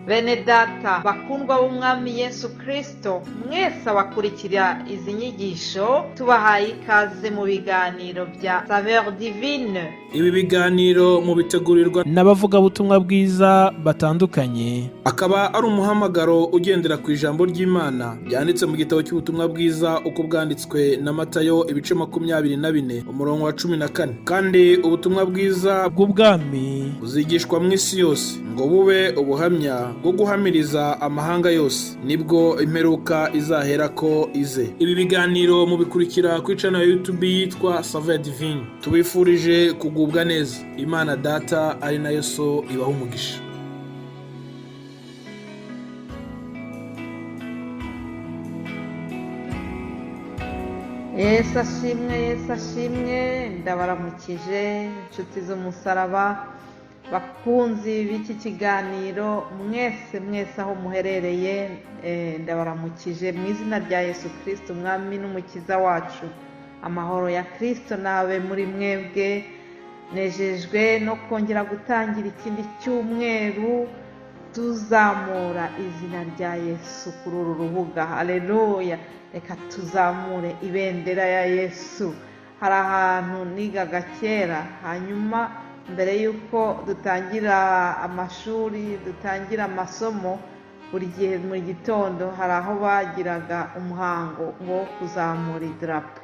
Bene data bakundwa b'Umwami Yesu Kristo, mwese abakurikira izi nyigisho, tubahaye ikaze mu biganiro bya Saveur Divine. Ibi biganiro mubitegurirwa n'abavugabutumwa bwiza batandukanye, akaba ari umuhamagaro ugendera ku ijambo ry'Imana ryanditse mu gitabo cy'ubutumwa bwiza uko bwanditswe na Matayo, ibice 24, umurongo wa 14. Kandi ubutumwa bwiza bw'ubwami buzigishwa mu isi yose ngo bube ubuhamya bwo guhamiriza amahanga yose, nibwo imperuka izaherako ize. Ibi biganiro mubikurikira kuri channel ya YouTube yitwa Saveur Divine. Tubifurije kugubwa neza. Imana Data ari nayo So ibaha umugisha. Yesu ashimwe, Yesu ashimwe. Ndabaramukije inshuti z'umusaraba, bakunzi b'iki kiganiro mwese mwese aho muherereye, ndabaramukije mu izina rya Yesu Kristo, Umwami n'Umukiza wacu. Amahoro ya Kristo nabe muri mwebwe. Nejejwe no kongera gutangira ikindi cyumweru tuzamura izina rya Yesu kuri uru rubuga. Haleluya! Reka tuzamure ibendera ya Yesu. Hari ahantu nigaga kera, hanyuma mbere y'uko dutangira amashuri, dutangira amasomo, buri gihe mu gitondo hari aho bagiraga umuhango wo kuzamura idarapo.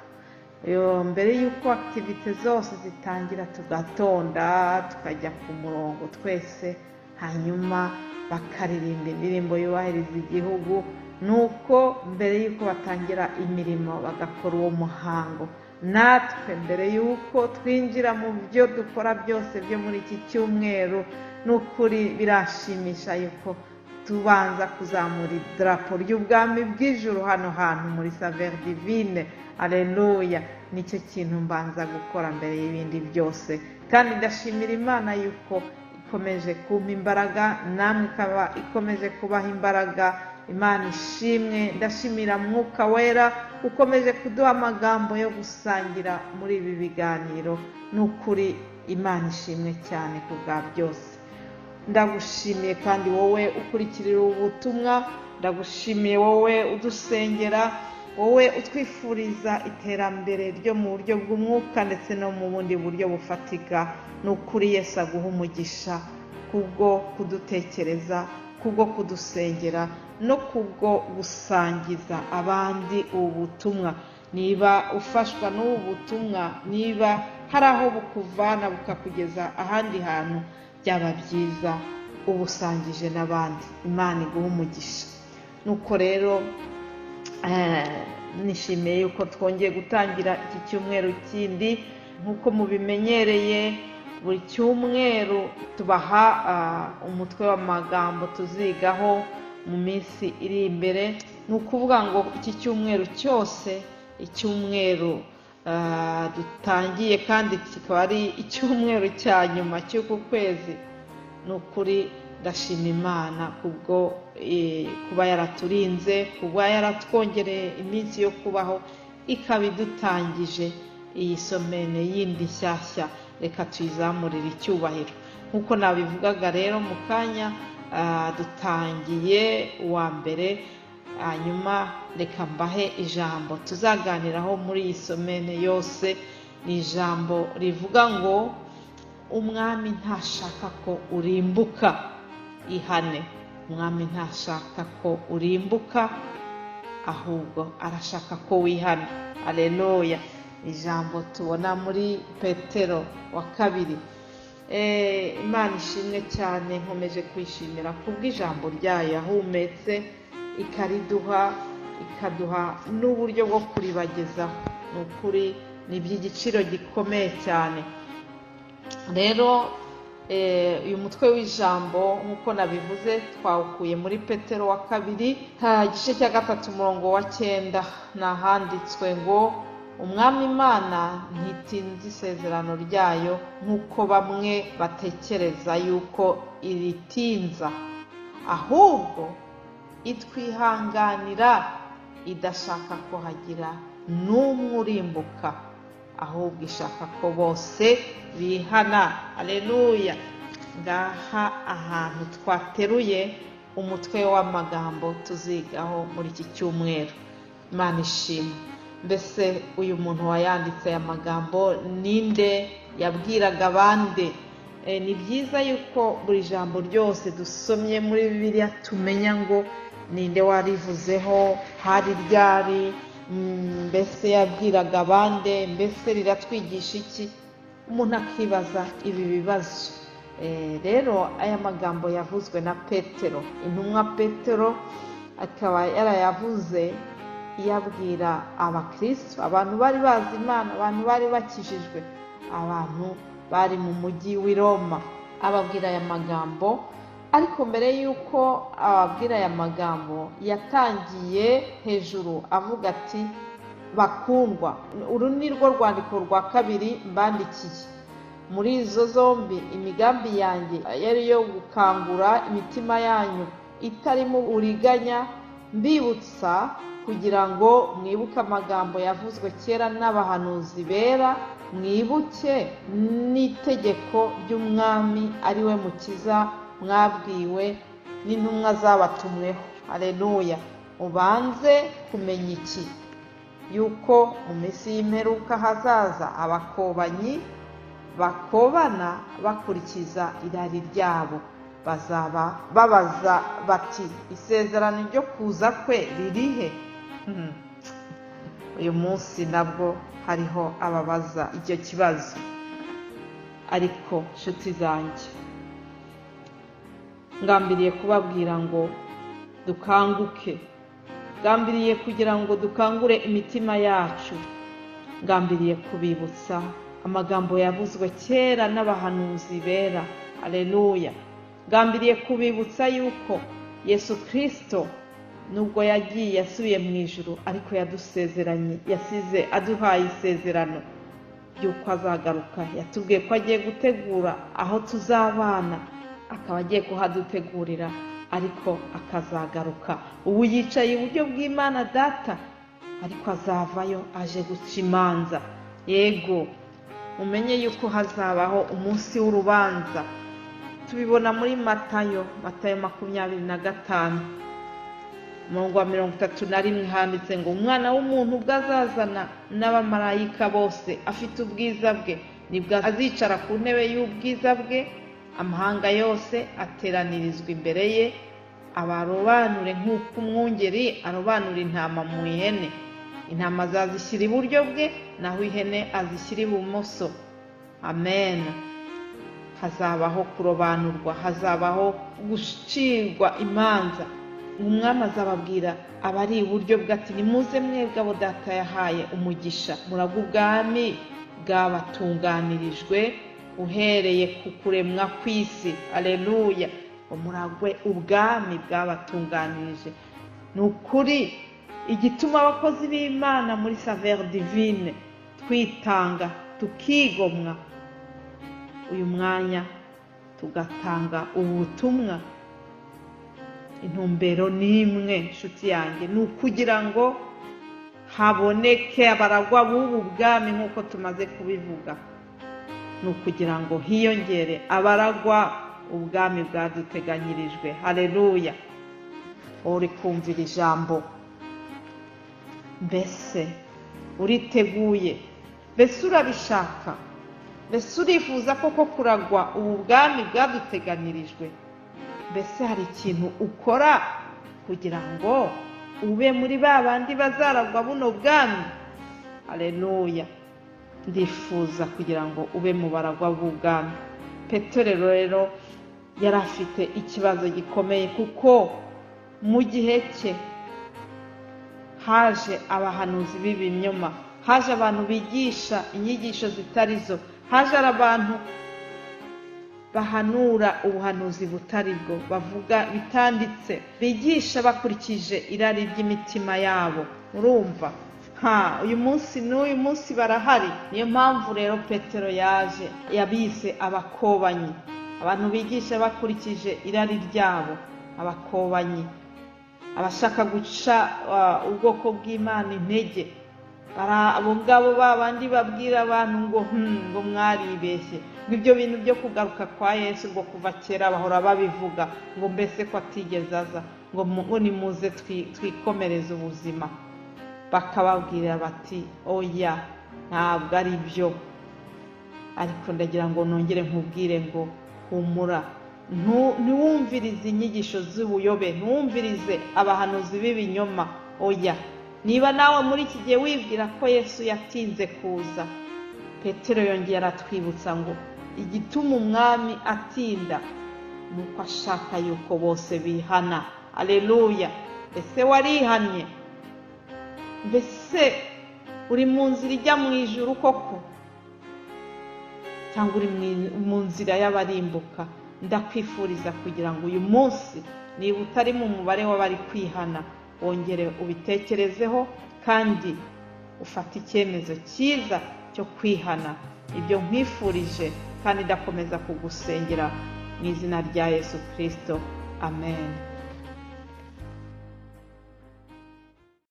Mbere y'uko activité zose zitangira, tugatonda tukajya ku murongo twese, hanyuma bakaririmba indirimbo yubahiriza igihugu. Nuko mbere y'uko batangira imirimo bagakora uwo muhango. Natwe mbere y'uko twinjira mu byo dukora byose byo muri iki cyumweru, ni ukuri birashimisha yuko tubanza kuzamura idarapo ry'ubwami bw'ijuru hano hantu muri Saveur Divine. Aleluya! Nicyo kintu mbanza gukora mbere y'ibindi byose, kandi ndashimira Imana yuko ikomeje kumpa imbaraga, namwe ikaba ikomeje kubaha imbaraga. Imana ishimwe. Ndashimira Mwuka Wera ukomeje kuduha amagambo yo gusangira muri ibi biganiro. Ni ukuri Imana ishimwe cyane ku bwa byose. Ndagushimiye kandi wowe ukurikirira ubutumwa, ndagushimiye wowe udusengera, wowe utwifuriza iterambere ryo mu buryo bw'umwuka ndetse no mu bundi buryo bufatika. Ni ukuri Yesu aguha umugisha kubwo kudutekereza, kubwo kudusengera no kubwo gusangiza abandi ubu butumwa. Niba ufashwa n'ubu butumwa, niba hari aho bukuvana bukakugeza ahandi hantu, byaba byiza ubusangije n'abandi. Imana iguha umugisha. Nuko rero nishimiye yuko twongeye gutangira iki cyumweru kindi. Nk'uko mubimenyereye, buri cyumweru tubaha umutwe w'amagambo tuzigaho mu minsi iri imbere. Ni ukuvuga ngo iki cyumweru cyose, icyumweru dutangiye kandi kikaba ari icyumweru cya nyuma cy'uku kwezi, ni ukuri ndashima Imana kubwo kuba yaraturinze, kuba yaratwongereye iminsi yo kubaho, ikaba idutangije iyi semaine yindi nshyashya. Reka tuyizamurire icyubahiro. Nk'uko nabivugaga rero mu kanya, dutangiye uwa mbere, hanyuma reka mbahe ijambo tuzaganiraho muri iyi semaine yose. Ni ijambo rivuga ngo Umwami ntashaka ko urimbuka, ihane. Umwami ntashaka ko urimbuka, ahubwo arashaka ko wihana. Aleluya! Ijambo tubona muri Petero wa kabiri. Imana ishimwe cyane, nkomeje kwishimira kubw'ijambo ryayo yahumetse ikariduha, ikaduha n'uburyo bwo kuribagezaho. Ni ukuri ni iby'igiciro gikomeye cyane. Rero uyu mutwe w'ijambo, nk'uko nabivuze, twawukuye muri Petero wa kabiri, igice cya 3, umurongo wa 9. Ni ahanditswe ngo Umwami Imana ntitinze isezerano ryayo nk'uko bamwe batekereza yuko iritinza, ahubwo itwihanganira idashaka ko hagira n'umwe urimbuka, ahubwo ishaka ko bose bihana. Aleluya! Ngaha ahantu twateruye Umutwe w'amagambo tuzigaho muri iki cyumweru. Imana ishimwe. Mbese uyu muntu wayanditse aya magambo ninde? Yabwiraga abande? Ni byiza yuko buri jambo ryose dusomye muri Bibiliya tumenya ngo ninde warivuzeho, hari ryari, mbese yabwiraga abande, mbese riratwigisha iki? Umuntu akibaza ibi bibazo. Rero aya magambo yavuzwe na Petero, intumwa Petero, akaba yarayavuze yabwira abakristo, abantu bari bazi Imana, abantu bari bakijijwe, abantu bari mu mujyi w'i Roma. Ababwira aya magambo, ariko mbere y'uko ababwira aya magambo yatangiye hejuru avuga ati: "Bakundwa, uru ni rwo rwandiko rwa kabiri mbandikiye. Muri izo zombi imigambi yanjye yari iyo gukangura imitima yanyu itarimo uburiganya, mbibutsa kugira ngo mwibuke amagambo yavuzwe kera n'abahanuzi bera, mwibuke n'itegeko ry'Umwami ari we Mukiza mwabwiwe n'intumwa zabatumweho." Aleluya! "Ubanze kumenya iki, yuko mu minsi y'imperuka hazaza abakobanyi bakobana bakurikiza irari ryabo. Bazaba babaza bati: 'Isezerano ryo kuza kwe ririhe?'" Uyu munsi nabwo hariho ababaza icyo kibazo. Ariko nshuti zanjye, ngambiriye kubabwira ngo dukanguke, ngambiriye kugira ngo dukangure imitima yacu, ngambiriye kubibutsa amagambo yavuzwe kera n'abahanuzi bera. Aleluya! Ngambiriye kubibutsa yuko Yesu Kirisito, nubwo yagiye yasubiye mu ijuru, ariko yadusezeranye, yasize aduhaye isezerano ry'uko azagaruka. Yatubwiye ko agiye gutegura aho tuzabana, akaba agiye kuhadutegurira, ariko akazagaruka. Ubu yicaye iburyo bw'Imana Data, ariko azavayo aje guca imanza. Yego, mumenye yuko hazabaho umunsi w'urubanza. Tubibona muri Matayo, Matayo 25, umurongo wa 31, handitse ngo: "Umwana w'umuntu ubwo azazana n'abamarayika bose afite ubwiza bwe, nibwo azicara ku ntebe y'ubwiza bwe, amahanga yose ateranirizwa imbere ye, abarobanure nk'uko umwungeri arobanura intama mu ihene. Intama azazishyira iburyo bwe, naho ihene azishyira ibumoso." Amen. Hazabaho kurobanurwa, hazabaho gucirwa imanza. Umwami azababwira abari iburyo bwe ati: "Nimuze mwebwe abo Data yahaye umugisha, muragwe ubwami bwabatunganirijwe uhereye ku kuremwa kw'isi." Aleluya! Muragwe ubwami bwabatunganirije. Ni ukuri, igituma abakozi b'Imana muri Saveur Divine twitanga, tukigomwa uyu mwanya, tugatanga ubutumwa, intumbero ni imwe, inshuti yanjye, ni ukugira ngo haboneke abaragwa b'ubu bwami. Nk'uko tumaze kubivuga, ni ukugira ngo hiyongere abaragwa ubwami bwaduteganyirijwe. Hareruya! Uri kumvira ijambo, mbese uriteguye? Mbese urabishaka? Mbese urifuza koko kuragwa ubu bwami bwaduteganyirijwe? Mbese hari ikintu ukora kugira ngo ube muri ba bandi bazaragwa buno bwami? Aleluya! Ndifuza kugira ngo ube mu baragwa b'ubwami. Petero rero yari afite ikibazo gikomeye, kuko mu gihe cye haje abahanuzi b'ibinyoma, haje abantu bigisha inyigisho zitari zo, haje abantu bahanura ubuhanuzi butari bwo, bavuga bitanditse, bigisha bakurikije irari ry'imitima yabo. Urumva ha, uyu munsi n'uyu munsi barahari. Niyo mpamvu rero Petero yaje yabise abakobanyi, abantu bigisha bakurikije irari ryabo, abakobanyi, abashaka guca ubwoko bw'Imana intege. Abo ngabo ba bandi babwira abantu ngo ngo mwaribeshye, ngo ibyo bintu byo kugaruka kwa Yesu ngo kuva kera bahora babivuga, ngo mbese ko atigeze aza, ngo nimuze twikomereze ubuzima. Bakababwira bati oya, ntabwo ari byo. Ariko ndagira ngo nongere nkubwire ngo humura, ntiwumvirize inyigisho z'ubuyobe, ntiwumvirize abahanuzi b'ibinyoma. Oya, niba nawe muri iki gihe wibwira ko Yesu yatinze kuza, Petero yongeye aratwibutsa ngo igituma umwami atinda ni uko ashaka yuko bose bihana. Aleluya! Ese warihannye? Mbese uri mu nzira ijya mu ijuru koko, cyangwa uri mu nzira y'abarimbuka? Ndakwifuriza kugira ngo uyu munsi, niba utari mu mubare w'abari kwihana, wongere ubitekerezeho kandi ufate icyemezo cyiza cyo kwihana. Ibyo nkwifurije kandi ndakomeza kugusengera mu izina rya Yesu Kirisito, amen.